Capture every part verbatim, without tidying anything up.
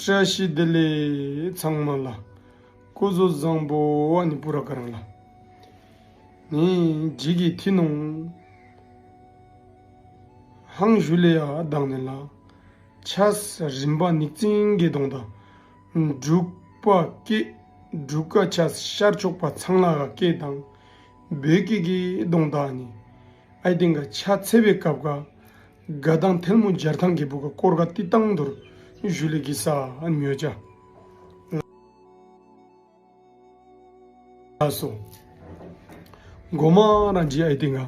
བཀྲ་ཤིས་བདེ་ལེགས་ཚང་མ་ལ། སྐུ་གཟུགས་བཟང་པོ་ཨ་ནི་པུ་ར་ཀ་རང་ལ། ནི་ཇི་གི་ཐི་ནོང་ཧང་ཞུ་ལེ་ཡ་དང་ནི་ལ། ཆས་རིམ་པ་ནིག་ཙིང་གི་གདོང་དང་། འབྲུག་པ་སྐད། འབྲུག་ཀ་ཆས་ཤར་ཕྱོགས་པ་ཚང་ལ་ག་སྐད་དང་། བོད་སྐད་ཀྱི་གདོང་དང་ནི། ཨའི་ཏེན་ག་ཆ་ཚེ་བའི་སྐབས་ག། དགའ་ལྡང་ཐལ་མོ་སྦྱར་ཐང་གི་བུ་ག་སྐོར་ག་ཏི་ཏང་དུར་ཞུ་ལེ་གི་ས་ཨན་ཉོ་ཅ། ལ་སོ། གོ་མ་རང་ཇི་ཨའི་ཏེན་ག་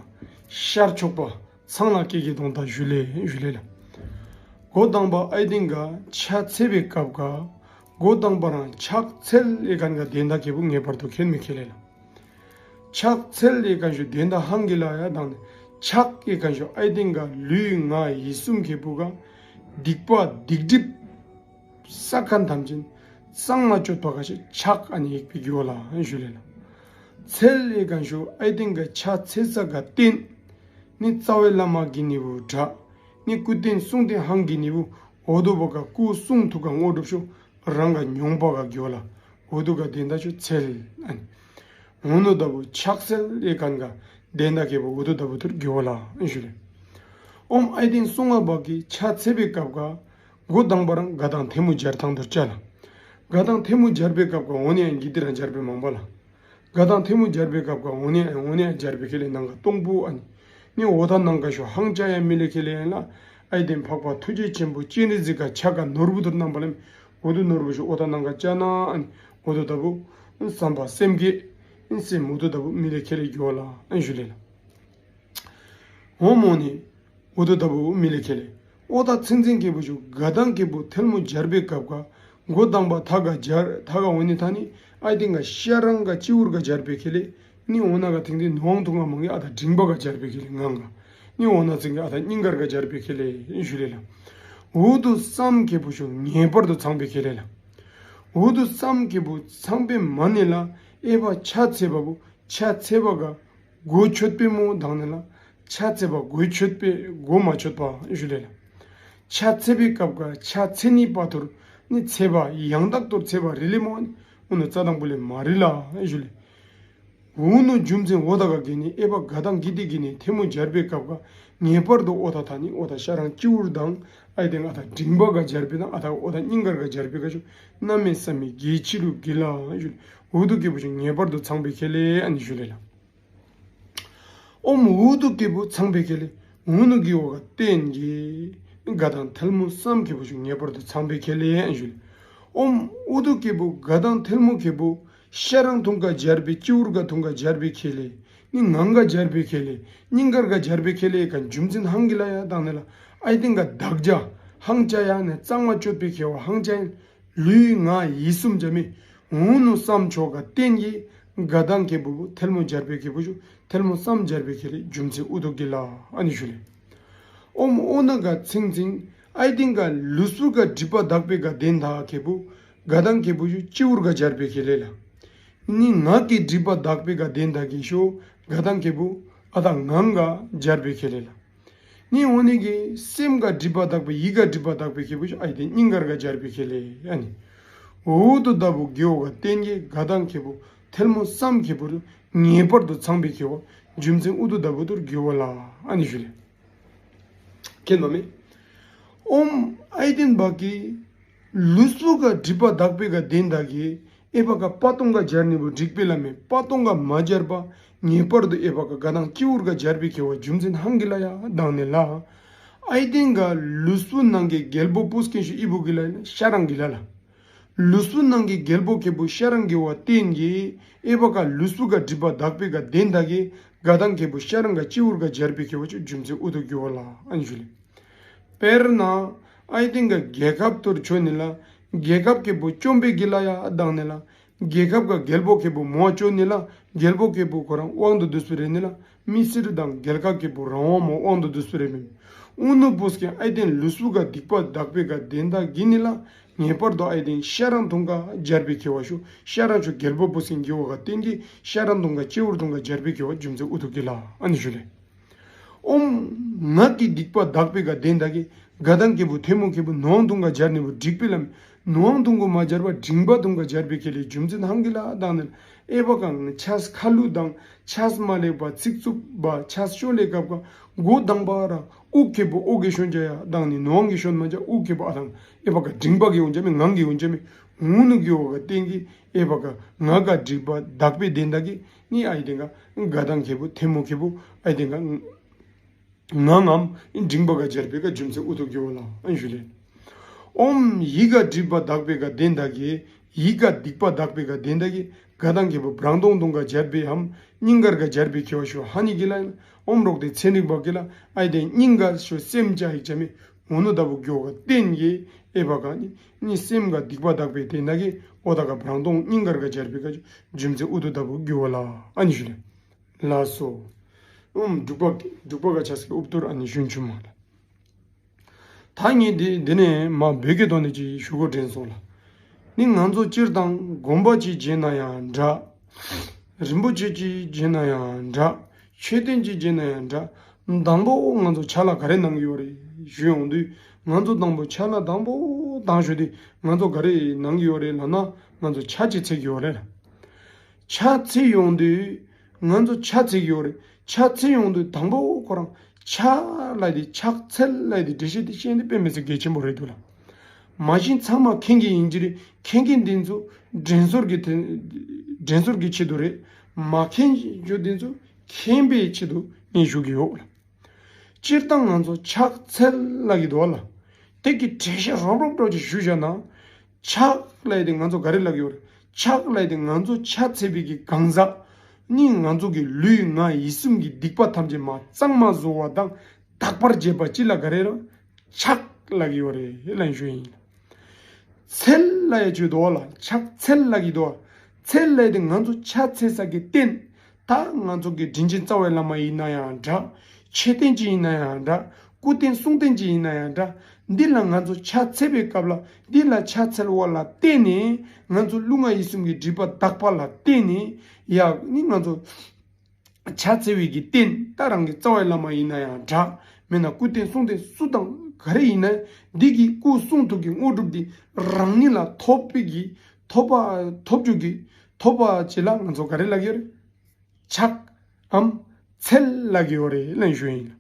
ཤར་ཕྱོགས་པ་ཚང་ལ་སྐད་ཀྱི་གདོང་དང་ཞུ་ལེ་ཞུ་ལེ་ལ། གོ་དང་པ་ཨའི་ཏེན་ག་ཆ་ཚེ་བའི་སྐབས་ག། གོ་དང་པ་རང་ཕྱག་འཚལ་ཨེ་གན་ག་དེ་འདྲ་ཁེ་བུ་ངེས་པར་དུ་ཁེན་མི་ཁེ་ལེ་ལ། ཕྱག་འཚལ་ལས་གང་ཞུ་དེ་འདྲ་ཧང་གི་ལ་ཡ་དང་ནི་ཕྱག་གི་གང་ཞུ་ཨའི་ཏེན་ག་ལུས་ངག་ཡིད་གསུམ་གྱི་བུ་ག་སྡིག་པ་སྡིག་སྒྲིབ་ས་ཁན་ཐམས་ཅད་གཙང་མ་བཅོས་པ་ག་ཞིག་ཕྱག་ཨ་ནི་ཡིག་པའི་རྒྱུ་ལ་ཨན་ཞུ་ལེ་ལ། འཚལ་ལས་གང་ཞུ་ཨའི་ཏེན་ག་ཕྱག་འཚལ་ས་ག་བརྟེན་ནི་རྩ་བའི་བླ་མ་གི་ནི་བུ་དྲག་ནི་སྐུ་རྟེན་གསུང་རྟེན་ཧང་གི་ནི་བུ་འོ་དོ་བ་ག་སྐུ་གསུང་ཐུགས་ག་དངོས་གྲུབ་ཞུ། རང་ག་མྱོང་པ་ག་གྱོ་ལ། འོ་དུ་ག་དེ་འདྲ་ཆུ་འཚལ། ཨན། འོ་ནུ་ད་བུ་ཕྱག་འཚལ་ལེ་གན་ག་དེ་འདྲ་ཁེ་བུ་འོ་དུ་ད་བུ་ཐུར་གྱོ་ལ་ཨན་ཞུ་ལེ། ཨོམ་ཨའི་ཏེན་སོང་ང་བ་གི་ཆ་ཚེ་བའི་སྐབས་ག། གོ་དང་པ་རང་དགའ་ལྡང་ཐལ་མོ་སྦྱར་ཐང་དུར་ཅ་ལ། དགའ་ལྡང་ཐལ་མོ་སྦྱར་བའི་སྐབས་ག་འོ་ནི་ཨན་གི་དེ་རང་སྦྱར་བའི་མང་པ་ལ། དགའ་ལྡང་ཐལ་མོ་སྦྱར་བའི་སྐབས་ག་འོ་ནི་ཨན་འོ་ནི་ཨན་སྦྱར་བའི་ཁེ་ལེ་ནང་ག་སྟོང་པུ་ཨན། ནི་འོ་ད་ནང་ག་ཞོ་ཧང་ཅ་ཡ་མི་ལེ་ཁེ་ལེ་ཨན་ལ། ཨའི་ཏེན་འཕགས་པ་ཐུགས་རྗེ་ཆེན་པོ་སྤྱན་རས་གཟིགས་ཀ་ཆ་ག་ནོར་བུ་ཐུར་རྣམ་པ་ལེམ། འོ་དུ་ནོར་བུ་ཞུ་འོ་ད་ནང་ག་ཅ་ན་ཨན། འོ་དུ་ད་བུ་བསམ་པ་སེམས་བསྐྱེད་ཨན། སེམས་འོ་དུ་ད་བུ་མི་ལེ་ཁེ་ལེ་གྱོ་ལ་ཨན་ཞུ་ལེ་ལ། འོ་མོ་ནི་འོ་དུ་ད་བུ་མི་ལེ་ཁེ་ལེ། འོ་ད་ཚིང་ཚིང་ཁེ་བུ་ཞུ་དགའ་ལྡང་ཁེ་བུ་ཐལ་མོ་སྦྱར་བའི་སྐབས་ག། གོ་དང་པ་ཐ་ག་སྦྱར་ཐ་ག་འོ་ནི་ཐ་ནི་ཨའི་ཏེན་ག་ཤ་རང་ག་སྤྱི་བོར་ག་སྦྱར་བའི་ཁེ་ལེ། ནི་འོ་ན་ག་ཐིང་ཐིང་ནོང་ཐུང་ང་མང་གི་ཨ་ད་འབྲིང་པ་ག་སྦྱར་བའི་ཁེ་ལེ་ངང་ག། ནི་འོ་ན་ཚིང་གི་ཨ་ད་སྙིང་གར་ག་སྦྱར་བའི་ཁེ་ལེ་ཞུ་ལེ་ལ། འོ་དུ་བསམ་ཁེ་བུ་ཞུ་ངེས་པར་དུ་ཚང་བའི་ཁེ་ལེ་ལ། འོ་དུ་བསམ་ཁེ་བུ་ཚང་པའི་མ་ནི་ལ་ཨེ་བ་ཆ་ཚེ་བ་བུ་ཆ་ཚེ་བ་ག་གོ་ཆོད་པའི་མོ་དང་ནི་ལ་ཆ་ཚེ་བ་གོ་ཆོད་པའི་གོ་མ་ཆོད་པ་ཞུ་ལེ་ལ། ཆ་ཚེ་བའི་སྐབས་ག་ཆ་ཚེ་ནི་པ་ཐུར་ནི་ཚེ་བ་ཡང་དག་ཏུ་ཚེ་བ་རི་ལེ་མོ་ཨ་ནི་འོ་ནུ་རྩ་དང་པོ་ལེ་མ་རི་ལ་ཞུ་ལེ། འོ་ནུ་རྒྱུ་མཚན་འོ་ད་ག་གི་ནི་ཨེ་བ་དགའ་ལྡང་གི་ཏི་གི་ནི་ཐལ་མོ་སྦྱར་བའི་སྐབས་ག་ངེས་པར་དུ་འོ་ད་ཐ་ནི་འོ་ད་ཤ་རང་སྤྱི་བོར་དང་ཨའི་ཏེན་ཨ་ད་འབྲིང་པ་ག་སྦྱར་བའི་དང་ཨ་ད་འོ་ད་སྙིང་གར་ག་སྦྱར་བའི་ག་ཞུ་གནམ་མེད་ས་མེད་གལ་ཆེ་ལུ་གི་ལ་ཞུ་འོ་དུ་ཁེ་བུ་ཞུ་ངེས་པར་དུ་ཚང་བའི་ཁེ་ལེ་ཨ་ནི་ཞུ་ལེ་ལ། ཨོམ་འུ་དུ་ཁེ་བུ་ཚང་པའི་ཁེ་ལེ། འུ་ནུ་གི་འོ་ག་བརྟེན་གི། དགའ་ལྡང་ཐལ་མོ་བསམ་ཁེ་བུ་ཞུ་ངེས་པར་དུ་ཚང་པའི་ཁེ་ལེ་ཨན་ཞུ་ལེ། ཨོམ་འུ་དུ་ཁེ་བུ་དགའ་ལྡང་ཐལ་མོ་ཁེ་བུ་ཤ་རང་ཐུང་ག་སྦྱར་བའི་སྤྱི་བོར་ག་ཐུང་ག་སྦྱར་བའི་ཁེ་ལེ། ནི་ངང་ག་སྦྱར་བའི་ཁེ་ལེ། སྙིང་གར་ག་སྦྱར་བའི་ཁེ་ལེ་ག་རྒྱུ་མཚན་ཧང་གི་ལ་ཡ་དང་ནི་ལ་ཨའི་ཏེན་ག་དག་ཇ་ཧང་ཅ་ཡ་ནི་གཙང་མ་བཅོས་པའི་ཁེ་བ་ཧང་ཅ་ཡ། ལུས་ངག་ཡིད་གསུམ་འཇམ་མི་འོང་ནུ་བསམ་ཆོག་ག་བརྟེན་གྱི་དགའ་ལྡང་ཁེ་བུ་བུ་ཐལ་མོ་སྦྱར་བའི་ཁེ་བུ་ཞུ་ཐལ་མོ་བསམ་སྦྱར་བའི་ཁེ་ལེ་རྒྱུ་མཚན་འུ་དུ་གི་ལ་ཨ་ནི་ཞུ་ལེ། ཨོམ་ཨོ་ན་ག་ཚིང་ཚིང་ཨའི་ཏེན་ག་ལུས་པོ་ག་སྒྲིབ་པ་དག་པའི་ག་དེན་དག་ཁེ་བུ་དགའ་ལྡང་ཁེ་བུ་ཞུ་སྤྱི་བོར་ག་སྦྱར་བའི་ཁེ་ལེ་ལ། ནི་ངག་གི་སྒྲིབ་པ་དག་པའི་ག་དེན་དག་གི་ཞུ་དགའ་ལྡང་ཁེ་བུ་ཨ་ད་ངང་ག་སྦྱར་བའི་ཁེ་ལེ་ལ། ནི་འོ་ནི་གི་སེམས་ག་སྒྲིབ་པ་དག་པའི་ཡིད་ག་སྒྲིབ་པ་དག་པའི་ཁེ་བུ་ཞུ་ཨའི་ཏེན་སྙིང་གར་ག་སྦྱར་བའི་ཁེ་ལེ་ཨ་ནི། འུ་དུ་ད་བུ་གི་འོ་ག་བརྟེན་གྱི་དགའ་ལྡང་ཁེ་བུ་ཐལ་མོ་བསམ་ཁེ་བུ་རུ་ངེས་པར་དུ་ཚང་པའི་ཁེ་བ་རྒྱུ་མཚན་འུ་དུ་ད་བུ་དུར་གི་འོ་ལ་ཨ་ནི་ཞུ་ལེ། ཁེན་བ་མེ། ཨོམ་ཨའི་ཏེན་བ་གི་ལུས་པོ་ག་སྒྲིབ་པ་དག་པའི་ག་དེན་དག་གི་ཨེ་བ་ག་པ་ཏོང་ག་སྦྱར་ནི་བུ་འགྲིག་པའི་ལ་མེ་པ་ཏོང་ག་མ་སྦྱར་པ་ངེས་པར་དུ་ཨེ་བ་ག་དགའ་ལྡང་སྤྱི་བོར་ག་སྦྱར་བའི་ཁེ་བ་རྒྱུ་མཚན་ཧང་གི་ལ་ཡ་དང་ནི་ལ། ཨའི་ཏེན་ག་ལུས་པོ་ནང་གི་རྒྱལ་པོ་པུས་ཀེན་ཞུ་ཨི་བུ་གི་ལ་ཡ་ཤ་རང་གི་ལ་ལ། ལུས་པོ་ནང་གི་རྒྱལ་པོ་ཁེ་བུ་ཤ་རང་གི་བ་བརྟེན་གྱི་ཨེ་བ་ག་ལུས་པོ་ག་སྒྲིབ་པ་དག་པའི་ག་དེན་དག་གི་དགའ་ལྡང་ཁེ་བུ་ཤ་རང་ག་སྤྱི་བོར་ག་སྦྱར་བའི་ཁེ་བ་ཆུ་རྒྱུ་མཚན་འུ་དུ་གི་འོ་ལ་ཨ་ནི་ཞུ་ལེ། དཔེར་ན། ཨའི་ཏེན་ག་རྒྱལ་ཁབ་ཐོར་ཆོ་ནི་ལ། རྒྱལ་ཁབ་ཁེ་བུ་བཅོམ་པའི་གི་ལ་ཡ་དང་ནི་ལ། རྒྱལ་ཁབ་ག་རྒྱལ་པོ་ཁེ་བུ་མོ་ཆོ་ནི་ལ། རྒྱལ་པོ་ཁེ་བུ་ཁོ་རང་དབང་དུ་བསྡུས་པ་རེད་ནི་ལ། མི་སེར་དང་རྒྱལ་ཁབ་ཁེ་བུ་རང་དབང་མོ་དབང་དུ་བསྡུས་པ་རེད་མིན། འུ་ནུ་པུས་ཀེན་ཨའི་ཏེན་ལུས་པོ་ག་སྡིག་པ་དག་པའི་ག་དེན་དག་གི་ནི་ལ། ངེས་པར་དུ་ཨའི་ཏེན་ཤ་རང་ཐུང་ག་སྦྱར་བའི་ཁེ་བ་ཞུ་ཤ་རང་ཆུ་རྒྱལ་པོ་པུས་ཀེན་གི་འོ་ག་བརྟེན་གྱི་ཤ་རང་ཐུང་ག་སྤྱི་བོར་ཐུང་ག་སྦྱར་བའི་ཁེ་བ་རྒྱུ་མཚན་འུ་དུ་གི་ལ་ཨ་ནི་ཞུ་ལེ། ཨོམ། ངག་གི་སྡིག་པ་དག་པའི་ག་དེན་དག་གི་དགའ་ལྡང་ཁེ་བུ་ཐལ་མོ་ཁེ་བུ་ནོང་ཐུང་ག་སྦྱར་ནི་བུ་འགྲིག་པའི་ལ་མེ། ནུའང་དུང་གོ་མ་སྦྱར་བ་མགྲིན་པ་དུང་ག་སྦྱར་བའི་ཁེ་ལས་རྒྱུ་མཚན་ཧང་གི་ལ་དང་ནི་ཨེ་བ་གང་ཆས་ཁ་ལུ་དང་ཆས་མ་ལེགས་པ་ཚིག་རྩུབ་པ་ཆས་ཤོ་ལེ་སྐབས་གང་མགོ་དང་པ་ར་ཨུ་ཁེ་པོ་ཨོ་གེ་ཤོན་ཅ་ཡ་དང་ནི་ནུའང་གི་ཤོན་མ་ཅ་ཨུ་ཁེ་པོ་ཨ་དང་ཨེ་བ་ག་མགྲིན་པ་གི་འོན་ཅ་མི་ངང་གི་འོན་ཅ་མི་ངུ་ནུ་གི་འོ་ག་ཏེང་གི་ཨེ་བ་ག་ང་ག་སྒྲིག་པ་དག་པའི་དེ་འདག་གི་ནི་ཨའི་དེང་ག་ག་དང་ཁེ་པོ་ཐེ་མོ་ཁེ་པོ་ཨའི་དེང་ག་ང་ངམ་མགྲིན་པ་ག་སྦྱར་བའི་ག་རྒྱུ་མཚན་ཨུ་ཐུ་གི་འོ་ལ་ཨན་ཞུ་ལེ། ཨོམ་ཡི་ག་སྒྲིག་པ་དག་པའི་ག་དེ་འདག་གི་ཡི་ག་སྡིག་པ་དག་པའི་ག་དེ་འདག་གི་ག་དང་ཁེ་པོ་བྲང་དོང་དོང་ག་སྦྱར་བའི་ཧམ་སྙིང་གར་ག་སྦྱར་བའི་ཁེ་བ་ཤོ་ཧ་ནི་གི་ལ་ཨོམ་རོག་དེ་ཚེ་རིག་པ་གི་ལ་ཨའི་དེ་སྙིང་ག་ཤོ་སེམས་ཅ་ཧིག་ཅ་མི་འོ་ནུ་ད་བུ་གི་འོ་ག་བརྟེན་གི་ཨེ་བ་ག་ནི་ནི་སེམས་ག་སྡིག་པ་དག་པའི་དེ་འདག་གི་ཨོ་ད་ག་བྲང་དོང་སྙིང་གར་ག་སྦྱར་བའི་ག་རྒྱུ་མཚན་ཨུ་ཐུ་ད་བུ་གི་འོ་ལ་ཨན་ཞུ་ལེ། ལགས་སོ། ཨུམ་འབྲུག་པ་འབྲུག་པ་ག་ཆ་སི་ཨུབ་ཏུར་ཨ་ནི་ཞུན་ཆུ་མ་ལ། ད་ངས་འདི་འདི་ནས་མ་བོད་སྐད་ཐོག་ནས་ཅིག་ཞུ་དགོས་དྲན་སོང་ལ། ནི་ང་ཚོ་སྤྱིར་བཏང་དགོན་པ་ཅིག་བརྗེས་ན་ཡང་འདྲ། རིན་པོ་ཆེ་ཅིག་བརྗེས་ན་ཡང་འདྲ། མཆོད་རྟེན་ཅིག་བརྗེས་ན་ཡང་འདྲ། དང་པོ་ང་ཚོ་ཕྱག་ལ་ག་རེ་གནང་གི་ཡོད་རེད་ཞུ་ཡོང་དུས་ང་ཚོ་དང་པོ་ཕྱག་ལ་དང་པོ་དང་ཞུ་དུས་ང་ཚོ་ག་རེ་གནང་གི་ཡོད་རེད་ལབ་ན་ང་ཚོ་ཕྱག་ཅིག་འཚལ་གི་ཡོད་རེད་ལ། ཕྱག་འཚལ་ཡོང་དུས། ང་ཚོ་ཕྱག་འཚལ་གྱི་ཡོད་རེད། ཕྱག་འཚལ་ཡོང་དུས་དང་པོ་ཁོ་རང་ཕྱག་ལབ་དེ་ཕྱག་འཚལ་ལབ་དེ་འགྲེལ་བཤད་དེ་བཤད་འདི་དཔེ་མི་སྲིད་གལ་ཆེན་པོ་རེད་འདུག་ལ། མ་གཞི་ཚང་མ་མཁྱེན་གྱི་ཡིན་གྱི་རེད། མཁྱེན་མཁན་འདི་ཚོ་དྲན་གསོ་གི་དེ་དྲན་གསོ་གི་ཆེད་དུ་རེད། མ་མཁྱེན་རྒྱུ་འདི་ཚོ་མཁྱེན་པའི་ཆེད་དུ་ངས་ཞུ་གི་ཡོད་ལ། སྤྱིར་བཏང་ང་ཚོ་ཕྱག་འཚལ་ལབ་ཀྱི་འདུག་བ་ལ། དེ་གི་འགྲེལ་བཤད་རོབ་རོབ་འདྲ་ཅིག་ཞུས་བཞག་ན། ཕྱག་ལབ་དེ་ང་ཚོ་ག་རེ་ལབ་ཀྱི་ཡོད་རེད། ཕྱག་ལབ་དེ་ང་ཚོ་ཕྱག་འཚལ་བའི་གི་གང་ཟག་ནི་ང་ཚོ་གི་ལུས་ངག་ཡིད་གསུམ་གྱི་སྡིག་པ་ཐམས་ཅད་མ་གཙང་མ་བཟོ་བ་དང་དག་པར་བྱེད་པ་ཅི་ལ་ག་རེ་རང་ཕྱག་ལབ་ཀྱི་ཡོད་རེད་ལབ་ཞུ་ཡིན། འཚལ་ལ་ཡ་བརྗོད་དོ་ལ་ཕྱག་འཚལ་ལ་གི་དོ། འཚལ་ལ་དེ་ང་ཚོ་ཕྱག་འཚལ་ས་གི་རྟེན། ད་ང་ཚོ་གི་དྲིན་ཅན་རྩ་བའི་བླ་མ་ཡིན་ན་ཡང་འདྲ། མཆོད་རྟེན་ཅིག་ཡིན་ན་ཡང་འདྲ། སྐུ་རྟེན་གསུང་རྟེན་ཅིག་ཡིན་ན་ཡང་འདྲ། འདི་ལ་ང་ཚོ་ཕྱག་འཚལ་བའི་སྐབས་ལ་འདི་ལ་ཕྱག་འཚལ་བ་ལ་བརྟེན་ནས་ང་ཚོ་ལུས་ངག་ཡིད་གསུམ་གྱི་སྒྲིབ་པ་དག་པ་ལ་བརྟེན་ནས་ཡག་ནི་ང་ཚོ། ཕྱག་འཚལ་བའི་གི་རྟེན་ད་རང་གི་རྩ་བའི་བླ་མ་ཡིན་ན་ཡང་འདྲ། མེད་ན་སྐུ་རྟེན་གསུང་རྟེན་སུ་དང་ག་རེ་ཡིན་ན་འདི་གི་སྐུ་གསུང་ཐུགས་ཀྱི་དངོས་གྲུབ་འདི་རང་ཉིད་ལ་ཐོབ་པའི་གི་ཐོབ་པ་ཐོབ་རྒྱུ་གི་ཐོབ་པ་ཅི་ལ་ང་ཚོ་ག་རེ་ལབ་ཀྱི་ཡོད་རེད། ཕྱག་འམ་འཚལ་ལབ་ཀྱི་ཡོད་རེད་ལབ་ཞུ་ཡིན།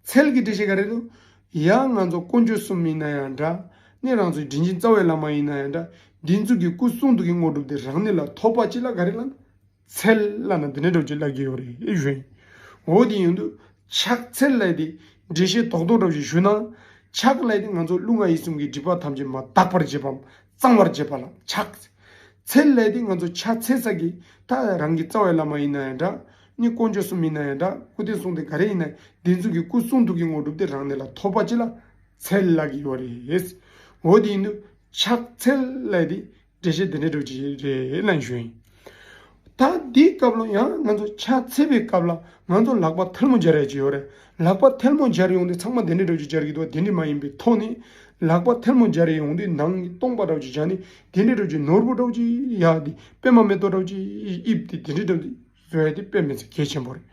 འཚལ་གྱི་འགྲེལ་བཤད་ག་རེ་འདུག་ཡང་ང་ཚོ་དཀོན་མཆོག་གསུམ་ཡིན་ན་ཡང་འདྲ། ནི་རང་ཚོའི་དྲིན་ཅན་རྩ་བའི་བླ་མ་ཡིན་ན་ཡང་འདྲ། འདི་ཚོ་གི་སྐུ་གསུང་ཐུགས་ཀྱི་དངོས་གྲུབ་འདི་རང་ཉིད་ལ་ཐོབ་པ་ཅི་ལ་ག་རེ་ལབ་ན། འཚལ་ལབ་ན་འདི་འདྲ་འདྲ་བོ་ཅིག་ལབ་ཀྱི་ཡོད་རེད་ཨེ་ཞུ་ཡིན། འོ་དེ་ཡིན་དུས་ཕྱག་འཚལ་ལབ་དེ་འགྲེལ་བཤད་རྡོག་རྡོག་འདྲ་བོ་ཞིག་ཞུ་ན། ཕྱག་ལབ་དེ་ང་ཚོ་ལུས་ངག་ཡིད་གསུམ་གྱི་སྒྲིབ་པ་ཐམས་ཅད་མ་དག་པར་བྱེད་པའམ་གཙང་བར་བྱེད་པ་ལ་ཕྱག་འཚལ་ལབ་དེ་ང་ཚོ་ཕྱག་འཚལ་ས་གི་ད་རང་གི་རྩ་བའི་བླ་མ་ཡིན་ན་ཡང་འདྲ། ནི་དཀོན་མཆོག་གསུམ་ཡིན་ན་ཡང་འདྲ། སྐུ་རྟེན་གསུང་རྟེན་ག་རེ་ཡིན་ན་འདི་ཚོ་གི་སྐུ་གསུང་ཐུགས་ཀྱི་དངོས་གྲུབ་དེ་རང་ཉིད་ལ་ཐོབ་པ་ཅི་ལ་འཚལ་ལབ་ཀྱི་ཡོད་རེད། འོ་དེ་ཡིན་དུས་ཕྱག་འཚལ་ལབ་དེ། འགྲེལ་བཤད་འདི་འདྲའི་འདྲ་བོ་ཅིག་རེད་ལབ་ཞུ་ཡིན། ད་འདིའི་སྐབས་ལ་ཡང་ང་ཚོ་ཕྱག་འཚལ་བའི་སྐབས་ལ་ང་ཚོ་ལག་པ་ཐལ་མོ་སྦྱར་ཡ་ཅིག་ཡོད་རེད། ལག་པ་ཐལ་མོ་སྦྱར་ཡོང་དུས་ཚང་མ་འདི་འདྲའི་འདྲ་བོ་ཅིག་སྦྱར་གྱི་འདུག་དེ་འདྲ་མ་ཡིན་པའི་ཐོག་ནས་ལག་པ་ཐལ་མོ་སྦྱར་ཡོང་དུས་ནང་གི་སྟོང་པ་འདྲ་བོ་ཅིག་སྦྱར་ནས་དེ་འདྲའི་འདྲ་བོ་ཅིག་ནོར་བུ་འདྲ་བོ་ཅིག་ཡ་དེ་པད་མ་མེ་ཏོག་འདྲ་བོ་ཅིག་དབྱིབས་དེ་དེ་འདྲའི་འདྲ་བོ་ཅིག་བཟོ་ཡ་དེ་དཔེ་མི་སྲིད་གལ་ཆེན་པོ་རེད།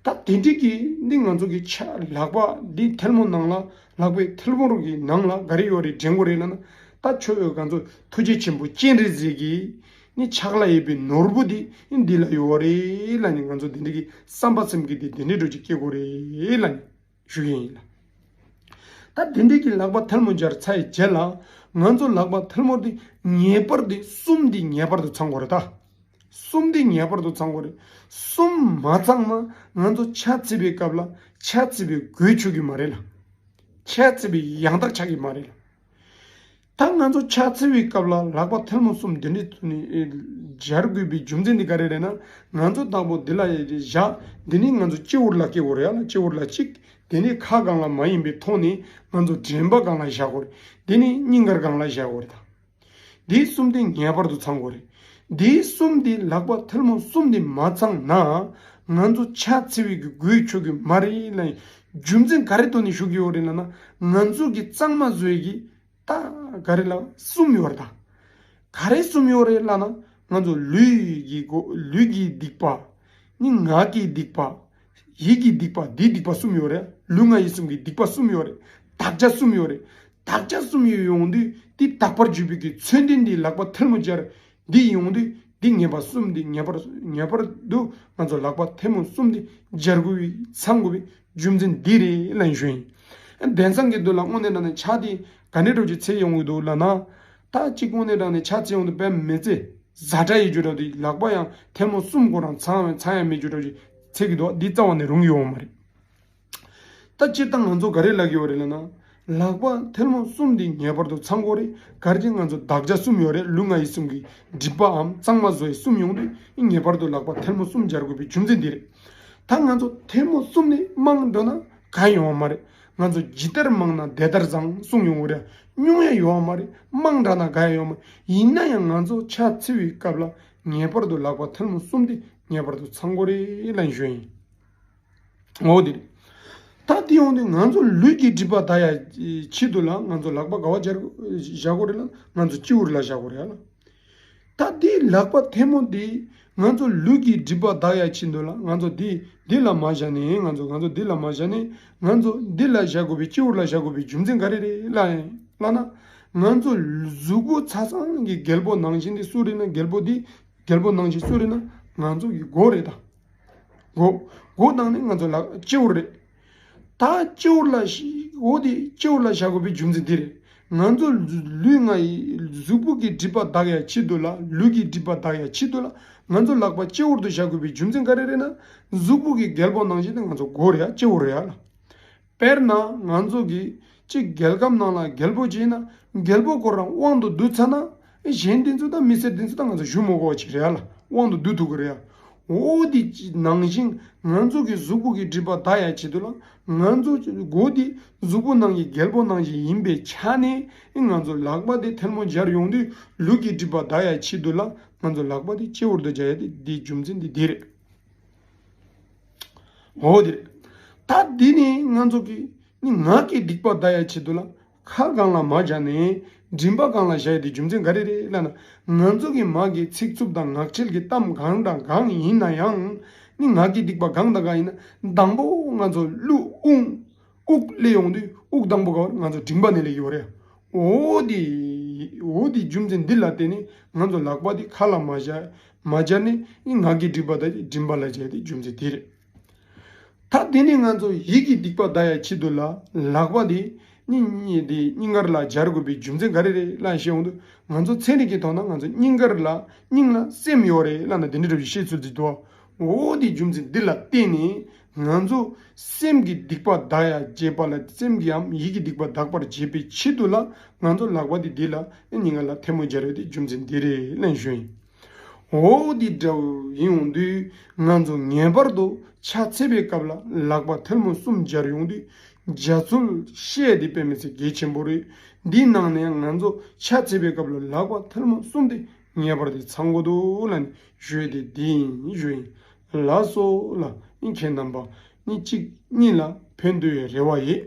ད་དེ་འདྲའི་གི་འདི་ང་ཚོ་གི་ཕྱག་ལག་པ་འདི་ཐལ་མོ་ནང་ལ་ལག་པའི་ཐལ་མོ་རུ་གི་ནང་ལ་ག་རེ་ཡོད་རེད་དྲན་དགོས་རེད་ལབ་ན། ད་ཁྱོད་ང་ཚོ་ཐུགས་རྗེ་ཆེན་པོ་སྤྱན་རས་གཟིགས་ཀྱི་ནི་ཕྱག་ལ་ཡོད་པའི་ནོར་བུ་འདི་འདི་ལ་ཡོད་རེད་ལབ་ནི་ང་ཚོ་དེ་འདྲའི་གི་བསམ་པ་སེམས་ཀྱི་འདི་དེ་འདྲའི་འདྲ་བོ་ཅིག་སྐྱེ་དགོས་རེད་ལབ་ནི་ཞུ་གི་ཡིན་ལ། ད་དེ་འདྲའི་གི་ལག་པ་ཐལ་མོ་སྦྱར་ཚར་ཡི་རྗེས་ལ་ང་ཚོ་ལག་པ་ཐལ་མོ་འདི་ངེས་པར་དུ་གསུམ་འདི་ངེས་པར་དུ་ཚང་དགོས་རེད་ད། གསུམ་འདི་ངེས་པར་དུ་ཚང་དགོས་རེད། གསུམ་མ་ཚང་ན་ང་ཚོ་ཕྱག་འཚལ་བའི་སྐབས་ལ་ཕྱག་འཚལ་བའི་དགོས་ཆོག་གི་མ་རེད་ལ། ཕྱག་འཚལ་བའི་ཡང་དག་ཆགས་ཀྱི་མ་རེད་ལ། ད་ང་ཚོ་ཕྱག་འཚལ་བའི་སྐབས་ལ་ལག་པ་ཐལ་མོ་གསུམ་འདི་འདྲའི་ཐོག་ནས་སྦྱར་དགོས་པའི་རྒྱུ་མཚན་འདི་ག་རེ་རེད་ན། ང་ཚོ་དང་པོ་འདི་ལ་བཞག་འདི་ནི་ང་ཚོ་སྤྱི་བོར་ལ་སྐྱེ་དགོས་རེད་ཡ་ལ། སྤྱི་བོར་ལ་གཅིག་འདི་ནི་ཁ་སྒང་ལ་མ་ཡིན་པའི་ཐོག་ནས་ང་ཚོ་དྲན་པ་སྒང་ལ་བཞག་དགོས་རེད། འདི་ནི་སྙིང་གར་སྒང་ལ་བཞག་དགོས་རེད་ད། འདིའི་གསུམ་དེ་ངེས་པར་དུ་ཚང་དགོས་རེད། འདིའི་གསུམ་དེ་ལག་པ་ཐལ་མོ་གསུམ་དེ་མ་ཚང་ན་ང་ཚོ་ཕྱག་འཚལ་བའི་གི་དགོས་ཆོག་གི་མ་རེད་ལ། རྒྱུ་མཚན་ག་རེ་ཐོག་ནས་ཞུ་གི་ཡོད་རེད་ལབ་ན། ང་ཚོ་གི་གཙང་མ་བཟོ་ཡི་གི་ད་ག་རེ་ལ་གསུམ་ཡོད་རེད་ད། ག་རེ་གསུམ་ཡོད་རེད་ལབ་ན། ང་ཚོ་ལུས་ཀྱི་སྒོ་ལུས་ཀྱི་སྡིག་པ། ནི་ངག་གི་སྡིག་པ། ཡིད་ཀྱི་སྡིག་པ། འདིའི་སྡིག་པ་གསུམ་ཡོད་རེད། ལུས་ངག་ཡིད་གསུམ་གྱི་སྡིག་པ་གསུམ་ཡོད་རེད། དག་བྱ་གསུམ་ཡོད་རེད། དག་ཆ་གསུམ་ཡོད་ཡོང་དུས་དེ་དག་པར་གྱུར་པའི་གི་མཚོན་དོན་འདི་ལག་པ་ཐལ་མོ་སྦྱར། འདི་ཡོང་དུས་འདི་ངེས་པ་གསུམ་འདི་ངེས་པར་ངེས་པར་དུ་ང་ཚོ་ལག་པ་ཐལ་མོ་གསུམ་འདི་སྦྱར་དགོས་པའི་ཚང་དགོས་པའི་རྒྱུ་མཚན་འདི་རེད་ལབ་ཞུ་ཡིན། དེང་སང་གི་དུས་ལ་དངོས་གནས་དྲང་གནས་ཕྱག་དེ་ག་འདྲ་འདྲ་ཅིག་འཚལ་ཡོང་གི་འདུག་ལབ་ན། ད་གཅིག་དངོས་གནས་དྲང་གནས་ཕྱག་འཚལ་ཡོང་དུས་དཔེ་མི་སྲིད་ཛ་དྲག་ཡོད་རྒྱུ་འདྲ་དེ། ལག་པ་ཡང་ཐལ་མོ་གསུམ་ཁོ་རང་ཚང་བའི་ཚང་ཡང་མེད་རྒྱུ་འདྲ་ཅིག་འཚལ་གི་འདུག་འདི་རྩ་བ་ནས་རུང་གི་ཡོད་མ་རེད། ད་སྤྱིར་བཏང་ང་ཚོ་ག་རེ་ལབ་ཀྱི་ཡོད་རེད་ལབ་ན། ལག་པ་ཐལ་མོ་གསུམ་འདི་ངེས་པར་དུ་ཚང་དགོས་རེད། ག་རེ་ང་ཚོ་དག་ཆ་གསུམ་ཡོད་རེད། ལུས་ངག་ཡིད་གསུམ་གྱི་སྒྲིབ་པའམ་གཙང་མ་བཟོ་ཡི་གསུམ་ཡོང་དུས་ངེས་པར་དུ་ལག་པ་ཐལ་མོ་གསུམ་སྦྱར་དགོས་པའི་རྒྱུ་མཚན་འདི་རེད། ད་ང་ཚོ་ཐལ་མོ་གསུམ་ནི་མང་འགྲོ་ན་ག་ཡོང་བ་མ་རེད། ང་ཚོ་ཇི་ལྟར་མང་ན་དེ་ལྟར་བཟང་གསུངས་ཡོང་གི་རེད། ཉུང་ཡང་ཡོང་བ་མ་རེད། མང་དྲགས་ན་ག་ཡང་ཡོང་བ་མ་རེད། ཡིན་ན་ཡང་ང་ཚོ་ཕྱག་འཚལ་བའི་སྐབས་ལ་ངེས་པར་དུ་ལག་པ་ཐལ་མོ་གསུམ་དེ་ངེས་པར་དུ་ཚང་དགོས་རེད་ལབ་ཞུ་ཡིན། འོ་དེ་རེད། ད་དེ་ཡོང་དུས་ང་ཚོ་ལུས་ཀྱི་སྒྲིབ་པ་དག་ཡ་ཆེད་དུ་ལ་ང་ཚོ་ལག་པ་ག་པར་སྦྱར་བཞག་དགོས་རེད་ལ། ང་ཚོ་སྤྱི་བོར་ལ་བཞག་དགོས་རེད་ལ། ད་དེའི་ལག་པ་ཐལ་མོ་དེ་ང་ཚོ་ལུས་ཀྱི་སྒྲིབ་པ་དག་ཡ་ཆེད་དུ་ལ་ང་ཚོ་དེ་འདི་ལ་མ་བཞག་ནས། ང་ཚོ་ང་ཚོ་འདི་ལ་མ་བཞག་ནས་ང་ཚོ་འདི་ལ་བཞག་དགོས་པའི་སྤྱི་བོར་ལ་བཞག་དགོས་པའི་རྒྱུ་མཚན་ག་རེ་རེད་ལབ་ལབ་ན། ང་ཚོ་གཟུགས་པོ་ཚ་ཚང་གི་རྒྱལ་པོ་ནང་བཞིན་དེ་སུ་རེད་ན། རྒྱལ་པོ་འདི་རྒྱལ་པོ་ནང་བཞིན་སུ་རེད་ན། ང་ཚོ་གི་མགོ་རེད་ད། མགོ། མགོ་དང་ནི་ང་ཚོ་ལག་སྤྱི་བོར་རེད། ད་སྤྱི་བོར་ལ་ཤི་འོ་དེ་སྤྱི་བོར་ལ་བཞག་དགོས་པའི་རྒྱུ་མཚན་དེ་རེད། ང་ཚོ་ལུས་ངག་ཡིད་གཟུགས་པོ་གི་སྒྲིབ་པ་དག་ཡ་ཆེད་དུ་ལ། ལུས་ཀྱི་སྒྲིབ་པ་དག་ཡ་ཆེད་དུ་ལ་ང་ཚོ་ལག་པ་སྤྱི་བོར་དུ་བཞག་དགོས་པའི་རྒྱུ་མཚན་ག་རེ་རེད་ན། གཟུགས་པོ་གི་རྒྱལ་པོ་ནང་བཞིན་དེ་ང་ཚོ་མགོ་རེད་ཡ། སྤྱི་བོ་རེད་ཡ་ལ། དཔེར་ན་ང་ཚོ་གི་གཅིག་རྒྱལ་ཁབ་ནང་ལ་རྒྱལ་པོ་ཅིག་ཡིན་ན། རྒྱལ་པོ་ཁོ་རང་དབང་དུ་བསྡུ་ཚར་ན། གཞན་དེ་ཚོ་དང་མི་སེར་དེ་ཚོ་དང་ང་ཚོ་ཞུ་མི་དགོས་པ་ཅིག་རེད་ཡ་ལ། དབང་དུ་བསྡུ་ཐུབ་ཀྱི་རེད་ཡ། འོ་དེ་ནང་བཞིན་ང་ཚོ་གི་གཟུགས་པོ་གི་སྒྲིབ་པ་དག་ཡ་ཆེད་དུ་ལ། ང་ཚོ་མགོ་དེ་གཟུགས་པོ་ནང་གི་རྒྱལ་པོ་ནང་བཞིན་ཡིན་པའི་ཆ་ནས། ང་ཚོ་ལག་པ་དེ་ཐལ་མོ་སྦྱར་ཡོང་དུས་ལུས་ཀྱི་སྒྲིབ་པ་དག་ཡ་ཆེད་དུ་ལ་ང་ཚོ་ལག་པ་དེ་སྤྱི་བོར་དུ་སྦྱར་ཡ་དེ་དེའི་རྒྱུ་མཚན་དེ་འདི་རེད། འོ་དེ་རེད། ད་འདི་ནི་ང་ཚོ་གི་ནི་ངག་གི་སྡིག་པ་དག་ཡ་ཆེད་དུ་ལ་ཁ་སྒང་ལ་མ་བཞག་ནས་མགྲིན་པ་སྒང་ལ་བཞག་ཡ་དེ་རྒྱུ་མཚན་ག་རེ་རེད་ལབ་ན། ང་ཚོ་གི་མ་གི་ཚིག་རྩུབ་དང་ངག་འཁྱལ་གྱི་གཏམ་གང་དང་གང་ཡིན་ན་ཡང་། ནི་ངག་གི་སྡིག་པ་གང་དང་གང་ཡིན་ན། དང་པོ་ང་ཚོ་གླུ་དབུགས་དབུགས་སླེབས་ཡོང་དུས་དབུགས་དང་པོ་ག་བར་ང་ཚོ་མགྲིན་པ་ནས་སླེབས་ཡོད་རེད། འོ་དེ། འོ་དེ་རྒྱུ་མཚན་འདི་ལ་བརྟེན་ནས་ང་ཚོ་ལག་པ་དེ་ཁ་ལ་མ་བཞག་མ་སྦྱར་ནས་ངག་གི་སྒྲིབ་པ་དང་མགྲིན་པ་ལ་སྦྱར་ཏེ་རྒྱུ་མཚན་དེ་རེད། ད་དེ་ནས་ང་ཚོ་ཡིད་ཀྱི་སྡིག་པ་དག་ཡ་ཆེད་དུ་ལ་ལག་པ་དེ་སྙིང་དེ་སྙིང་གར་ལ་སྦྱར་དགོས་པའི་རྒྱུ་མཚན་ག་རེ་རེད་ལབ་བཤད་འོང་དུས། ང་ཚོ་ཚན་རིག་གི་ཐོག་ན་ང་ཚོ་སྙིང་གར་ལ་སྙིང་ལ་སེམས་ཡོད་རེད་ལབ་ན་དེ་འདྲ་འདྲ་བའི་བཤད་ཚུལ་ཅིག་འདུག་འོ་དེ་རྒྱུ་མཚན་འདི་ལ་བརྟེན་ནས་ང་ཚོ་སེམས་ཀྱི་སྡིག་པ་དག་ཡ་བྱེད་པ་ལ། སེམས་ཀྱི་འམ་ཡིད་ཀྱི་སྡིག་པ་དག་པར་བྱེད་པའི་ཆེད་དུ་ལ་ང་ཚོ་ལག་པ་དེ་འདི་ལ་སྙིང་ག་ལ་ཐལ་མོ་སྦྱར་བའི་དེ་རྒྱུ་མཚན་འདི་རེད་ལབ་ཞུ་ཡིན། འོ་འདི་འདྲ་བོ་ཡིན་འོང་དུས་ང་ཚོ་ངེས་པར་དུ་ཕྱག་འཚལ་བའི་སྐབས་ལ་ལག་པ་ཐལ་མོ་གསུམ་སྦྱར་ཡོང་དུས་རྒྱ་མཚོར་བཤད་དེ་དཔེ་མི་སྲིད་གལ་ཆེན་པོ་རེད། འདིའི་ནང་ནས་ང་ཚོ་ཕྱག་འཚལ་བའི་སྐབས་ལ་ལག་པ་ཐལ་མོ་གསུམ་དེ་ངེས་པར་དུ་ཚང་དགོས་འདུག་ལབ་ནས་ཞུས་ཏེ་འདི་ཡིན་ཞུ་ཡིན། ལགས་སོ་ལགས། ཨིན་ཁྱེད་རྣམ་པ་ནི་གཅིག་གཉིས་ལ་ཕན་ཐོགས་ཡའི་རེ་བ་ཡོད།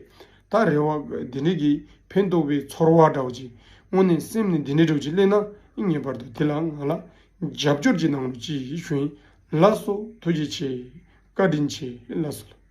ད་རེ་བ་འདི་འདྲ་གི་ཕན་ཐོགས་པའི་ཚོར་བ་འདྲ་བོ་ཅིག་དངོས་གནས་སེམས་ནས་འདི་འདྲ་འདྲ་བོ་ཅིག་སླེབས་ན་ངེས་པར་དུ་དེ་ལ་ང་ལ་རྒྱབ་སྐྱོར་ཅིག་གནང་རོགས་གྱིས་ཞུ་ཡིན། ལགས་སོ། ཐུགས་རྗེ་ཆེ། བཀའ་དྲིན་ཆེ། ལགས་སོ།